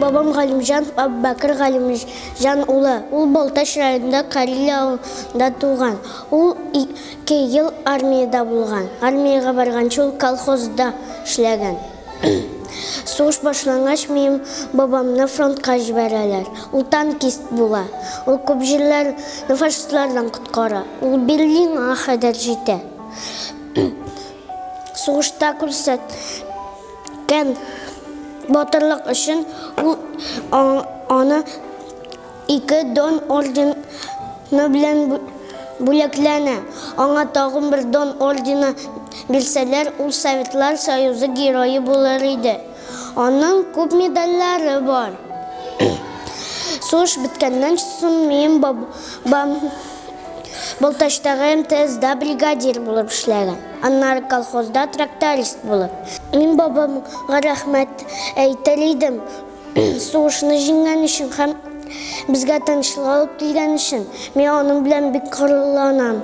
Бабам Галимҗан Аббакыр Галимҗан улы. Ул Балтач районында Кариле авылында туган. Ул 2 ел армиядә булган. Армиягә барганчы ул колхозда эшләгән. Сугыш башлангач, минем бабамны фронтка җибәрәләр. Ул танкист була. Ул күп җирләрне фашистлардан коткара. Ул Берлинга кадәр җитә. Сугышта күрсәткән батырлык өчен ул аны 2 Дон ордены белән бүләкләнә. Аңа тагын бер Дон ордены бирсәләр, ул Советлар Союзы герое булыр иде. Аның күп медальләре бар. Сугыш беткәннән соң минем бабам Балтачтагы МТСда бригадир булып эшләгән. Аннары колхозда тракторист булып. Мин бабамга рәхмәт әйтер идем. Сугышны җиңгән өчен һәм безгә тынычлык алып килгән өчен. Мин аның белән бик горурланам.